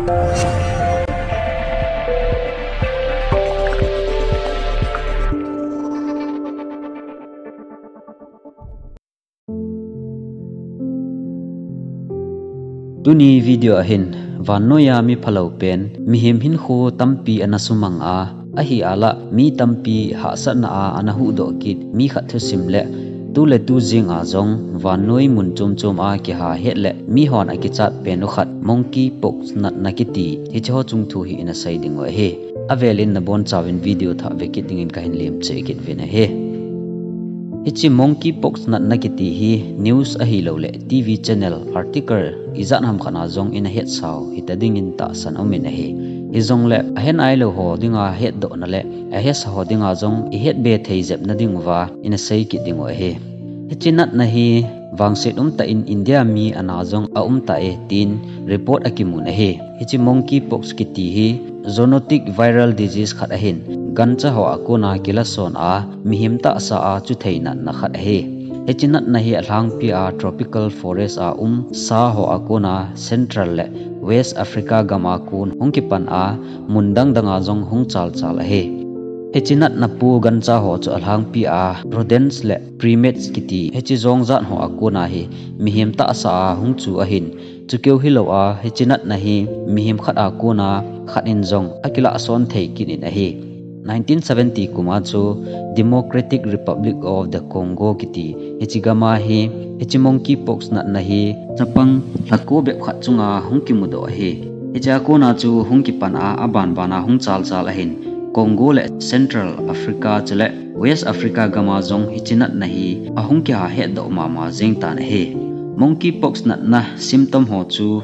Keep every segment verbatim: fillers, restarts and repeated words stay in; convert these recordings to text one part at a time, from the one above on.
Tuni video a hin, vannoiya mi phalou pen, mihem hinkho tampi ana sumang a, ahi ala mi tampi hahsatna a ana huhdoh kit, mi khat thusim le, tu le tu jing a jong, vannoi mun chom chom a kiha het le, mihon akichat pen u khat, monkeypox natna kiti, hiche ho chungthu hi ina sei ding u ahi. Avel in nabonchauvin video thah ve kit dingin kahin lemcheh kit uvin ahi. Hiche monkeypox natna kiti hi news ahilouleh TV channel article ijat ham khat a jong ina hetsau hita dingin tahsan aumin ahi. Hijongleh ahe nailou ho dinga hetdohna le ahesa ho dinga jong ihet be thei jepna diuva ina sei kit diu ahi. Hiche natna hi vangset umtah in India mi ana jong aumtai tin report akimun ahi. Hiche monkeypox kiti hi zoonotic viral disease khat ahin, gancha ho a kona kilason a, mihem tahsa a chuthei natna khat ahi. Hiche natna hi alhangpi a tropical forest a um sa ho a kona Central le West Africa gam a kon hung kipan a, mun dang dang a jong hung chal chal ahi. Hiche natna pu gancha ho chu alhangpi a rodents le primates kiti hiche jong jat ho a kona hi mihem tahsa a hung chu ahin, chukeu hilou a hiche natna hi mihem khat a kona khat in jong akilason thei kit in ahi. Nineteen seventy kum a chu Democratic Republic of the Congo kiti hiche gam a hi hiche monkeypox natna hi chapang lhakho bep khat chunga hung kimudoh ahi. Hiche a kona chu hung kipan a, aban ban a hung chal chal ahin, Congo le Central Africa chule West Africa gam a jong hiche natna hi ahung kiha hetdoh mama jeng tan ahi. Monkeypox natna symptom ho chu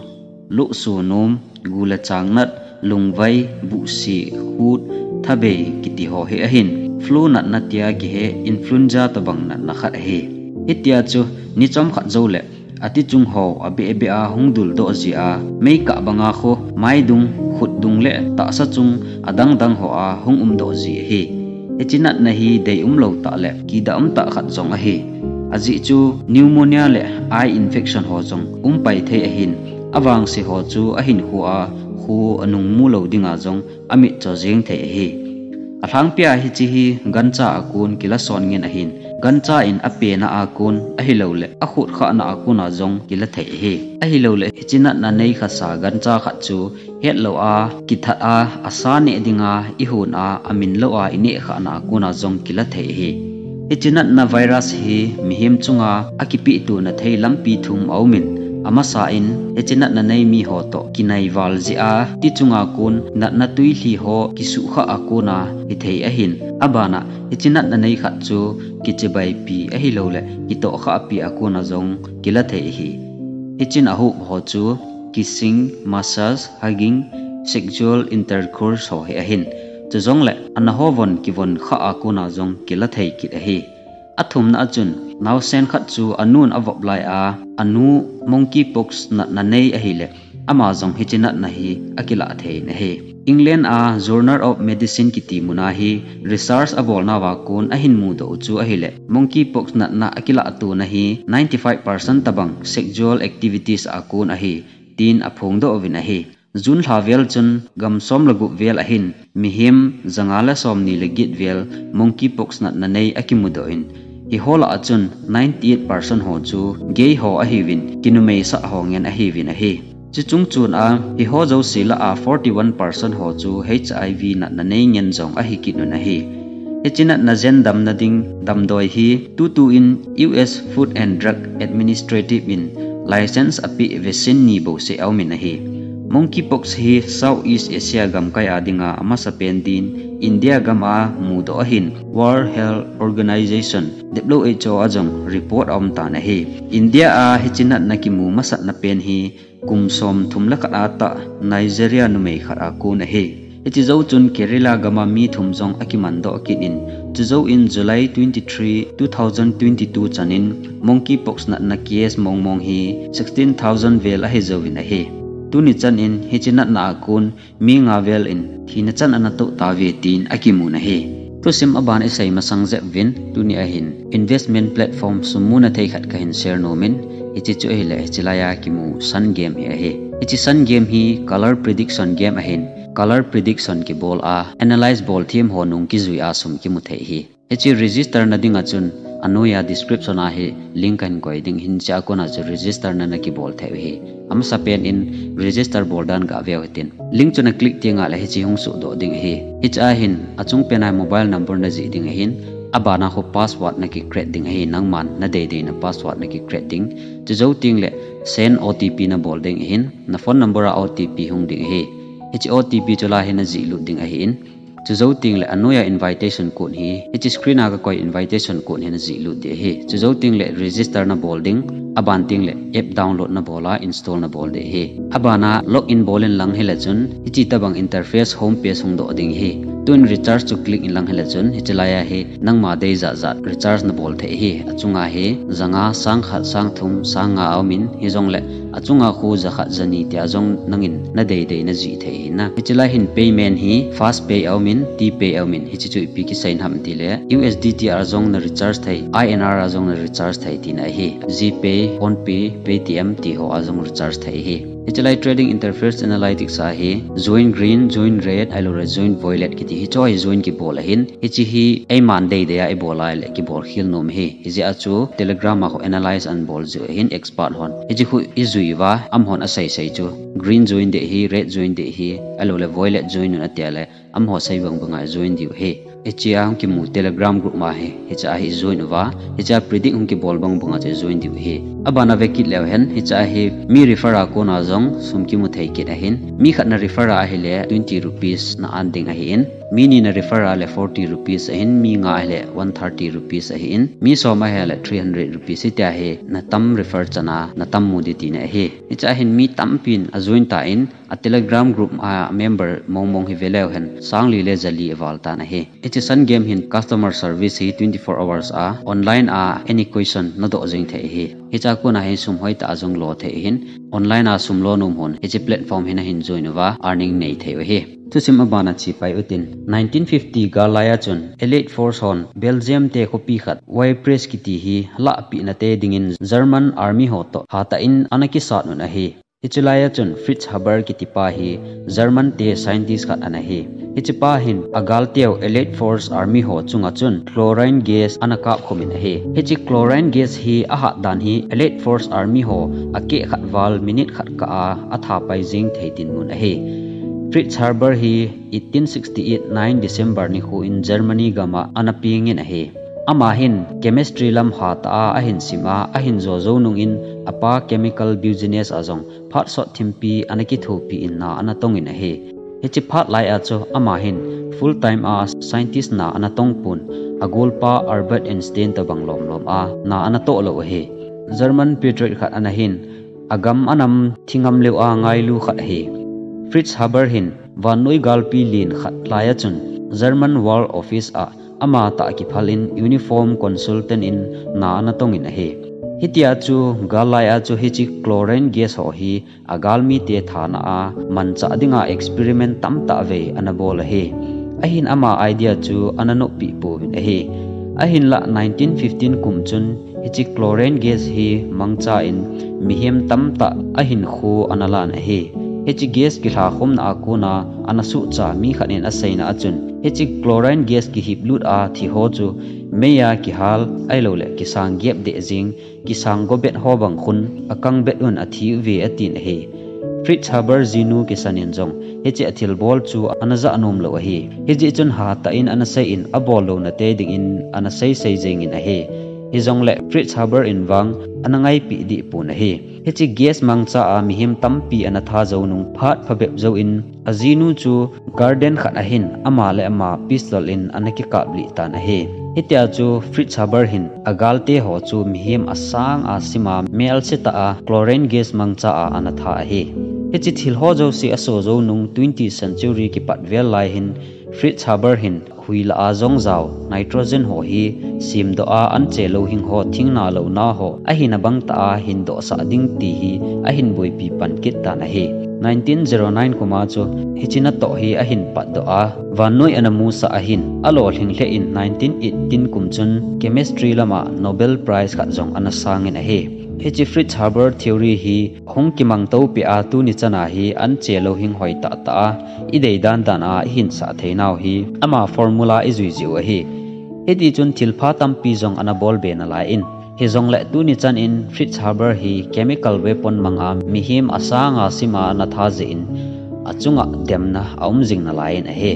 lohso nom, gu le chang nat, lungvai, buhsi, khut, thabei kiti ho hi ahin, flu natna tia kihe influenza tobang natna khat ahi. Hitia chu ni chomkhat jou le ati chung ho abeh beh a hung duldoh ji a, meikah banga kho, maidung, khutdung le tahsa chung adang dang ho a hung umdoh ji ahi. Hiche natna hi dei umlou tah le kidah umtah khat jong ahi. Ajeh chu pneumonia le eye infection ho jong umpai thei ahin, avangse ho chu ahinkho a kho anung mulou dinga jong amitcho jeng thei ahi. Alhangpi a hiche hi gancha a kon kilason ngen ahin, gancha in apena a kon ahilouleh akhut khahna a kona jong kila thei ahi. Ahilouleh hiche natna nei khasa gancha khat chu hetlou a, kithat a, asa neh dinga ihon a, aminlou a ineh khahna a kona jong kila thei ahi. Hiche natna virus hi mihem chunga akipehto na thei lampi thum aumin, amasa in hiche natna nei mi ho toh kinai val jeh a, ti chunga kon natna tuilhi ho kisuhkhah a kona hithei ahin, abana hiche natna nei khat chu kichebaipi ahilouleh kitohkhahpi a kona jong kila thei ahi. Hichun ahop ho chu kissing, massage, hugging, sexual intercourse ho hi ahin. Chujongle ana ho von kivon khah a kona jong kila thei kit ahi. Athumna a chun, naosen khat chu anun avop lai a, anu monkeypox natna nei ahile, ama jong hiche natna hi akilah thei in ahi. England a Journal of Medicine kiti muna hi research abolnauva kon ahin mudoh u chu ahile, monkeypox natna akilahtona hi ninety-five percent tobang sexual activities a kon ahi, tin aphongdoh uvin ahi. June lha vel chun gam som le gup vel ahin mihem janga le somni le get vel monkeypox natna nei akimudoh in, hiho lah a chun ninety-eight percent ho chu gay ho ahiuvin, kinumeisah ho ngen ahiuvin ahi. Chuche chungchon a hiho jouse lah a forty-one percent ho chu HIV natna nei ngen jong ahi kit un ahi. Hiche natna jen damna ding damdoi hi tutu in U S Food and Drug Administration in license apeh vaccine ni bouseh aumin ahi. Monkeypox hi Southeast Asia gamkai a dinga amasapen din India gam a mudoh ahin, World Health Organization, W H O a jong report aumtan ahi. India a hiche natna kimu masatna pen hi kum somthum le khat a tah Nigeria numei khat a kon ahi. Hiche jou chun Kerala gam a mi thum jong akimandoh kit in, chujou in July twenty-three, two thousand twenty-two chan in monkeypox natna case mong mong hi sixteen thousand vel ahi jouvin ahi. Tuni chan in hiche natna a kon mi nga vel in thina chan ana toh tauve tin akimun ahi. Thusim aban isei masang jep uvin, tuni ahin investment platform sum muna thei khat kahin share nomin, hiche chu ahile hiche laiya kimu Sun Game hi ahi. Hiche Sun Game hi color prediction game ahin, color prediction kibol a, analyze bol them ho nung kijui a sum kimu thei ahi. Hiche register na dinga chun anoiya description a hi link kahin koi ding ahin, hichea kona chu register na na kibol thei u ahi. Amasapen in register bol dan gaveu hitin. Link chu na click tengle hiche hung sohdoh ding ahi. Hichea hin achung pena mobile number na jih ding ahin, abana khu password na ki create ding ahi, nangman na deidei na password na ki create ding. Chujou tengle send O T P na bol ding ahin, na phone number a O T P hung ding ahi. Hiche O T P chu la hi na jih lut ding ahin. Chujou tengle anoiya invitation code hi, hiche screen a kakoi invitation code hi na jih lut ding ahi. Chujou tengle register na bol ding, aban tengle app download na bol a install na bol ding ahi. Abana login bol in lang hile chun, hiche tobang interface home page hung doh ding ahi. Tun recharge chu click in lang hile chun, hiche laiya hi nangma dei jat jat recharge na bol thei ahi. Achunga hi janga, sang khat, sang thum, sang nga aumin, hijongle achunga khu ja khat ja ni tia jong nangin na deidei na jih thei ahi na. Hiche lai hin payment hi FastPay aumin, TPay aumin, hiche chu ipi kisei ham tile U S D T a jong na recharge thei, I N R a jong na recharge thei tina ahi. GPay, PhonePe, Paytm ti ho a jong recharge thei ahi. Hiche lai trading interface analytics a hi join green, join red, ahiloule join violet kiti hicheho hi join kibol ahin. Hiche hi eiman deidei a ibol a ahile kibol khel nom ahi. Hijeh a chu Telegram a khu analyze ana bol jiu ahin expert hon. Hiche khu ijui uva, amahon asei sei chu green join ding ahi, red join ding ahi, ahiloule violet join un atia le, amaho sei bang banga join diu ahi. Hichea hung kimu Telegram group ma hi, hichea hi join uva, hichea predict hung kibol bang banga chu join diu ahi. Abana ve kit leu hen, hichea hi mi refer a kona jong sum kimu thei kit ahin. Mi khat na refer a ahile twenty rupees na earn ding ahin. Mi ni na refer a le forty rupees ahin, mi nga ahile one thirty rupees ahin, mi som ahile three hundred rupees, hitia hi na tam refer chana na tam mu ding tina ahi. Hichea hin mi tampin a join tan, a Telegram group a member mong mong hi ve leu hen, sang li le ja li aval tan ahi. Hiche Sun Game hin customer service hi twenty four hours a, online a any question na doh jing thei ahi. Hichea kona hi sum hoitah a jong lo thei ahin, online a sum lo nom hon hiche platform hi na hin join uva earning nei thei u ahi. Thusim abana che pai utin, nineteen fifty gal laiya chun Allied Force hon Belgium te khopi khat Ypres kiti hi lahpeh na te dingin German Army ho toh hatah in ana kisat un ahi. Hiche laiya chun Fritz Haber kiti pa hi German te scientist khat ana hi. Hiche pa hin a gal teu Allied Force Army ho chunga chun chlorine gas ana kap khum in ahi. Hiche chlorine gas hi ahat dan hi Allied Force Army ho a keh khat val minute khat kah a atha pai jing thei dinmun ahi. Fritz Haber hi eighteen sixty eight nine December nikho in Germany gam a ana peng in ahi. Ama hin chemistry lam hatah a ahin sim a, ahin jo jou nung in apa chemical business a jong phat sot thimpi ana kithopi in na ana tong in ahi. Hiche phat laiya chu ama hin full time a scientist na ana tong pon, a golpa Albert Einstein tobang lom lom a na ana toh lou ahi. German patriot khat ana hin, a gam a nam thi ngam leu a ngailu khat ahi. Fritz Haber hin vannoi galpi len khat laiya chun German War Office a ama tah kiphal in uniform consultant in na ana tong in ahi. Hitia chu gal laiya chu hiche chlorine gas ho hi a galmi te thana a manchah dinga experiment tamtah vei ana bol ahi. Ahin ama idea chu ana noppeh pouvin ahi. Ahinlah nineteen fifteen kum chun hiche chlorine gas hi mangcha in mihem tamtah ahinkho ana lan ahi. Hiche gas kilhakhumna a kona ana suhcha mi khat in aseina a chun, hiche chlorine gas kihip lut a thi ho chu mei a kihal ahiloule kisang gep deh jing, kisang go bet ho bang khun akang bet un athi uve atin ahi. Fritz Haber jinu kisan in jong hiche a thilbol chu ana jah nom lou ahi. Hijeh chun hatah in ana sei in abol louna te dingin ana sei sei jeng in ahi. Hijongle Fritz Haber in vang ana ngaipeh deh pon ahi. Hiche gas mangcha a mihem tampi ana tha jou nung phat phabep jouvin ajinu chu garden khat a hin ama le ama pistol in ana kikaplih tan ahi. Hitia chu Fritz Haber hin a galte ho chu mihem asang a sim a melse tah a chlorine gas mangcha a ana tha ahi. Hiche thil ho jouse aso jou nung twentieth century kipat vel lai hin Fritz Haber hin hui lah a jong jao nitrogen ho hi semdoh a anche louhing ho thingna louna ho ahina bang tah a hin dohsah ding ti hi ahin boipi pan kit tan ahi. Nineteen zero nine kum a chu hiche natoh hi ahin patdoh a, vannoi ana musah a hin alolhing lheh in nineteen eighteen kum chun chemistry lam a Nobel Prize khat jong ana sang in ahi. Hiche Fritz Haber theory hi hung kimang topi a tuni chana hi an che lou hing hoi tah tah a, i dei dan dan a i hinsah thei nau hi ama formula i jui jiu ahi. Hiti chun thilpha tampi jong ana bol be nalai in, hijongle tuni chan in Fritz Haber hi chemical weapon manga mihem asanga sima ana tha jeh in achunga demna aum jing nalai in ahi.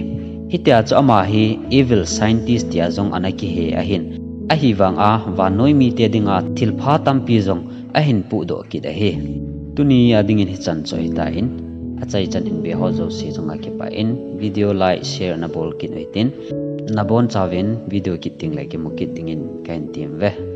Hitia chu ama hi evil scientist tia jong ana kihe ahin. Ahivang a vannoi mite dinga thilpha tampi jong ahin puhdoh kit ahi. Tuni a dingin hichan chu ahitan, achaichan in ve ho jouse chunga kipah in video like, share nabol kit u hitin, nabonchauvin video kit tengle kimu kit dingin kahin tem uve.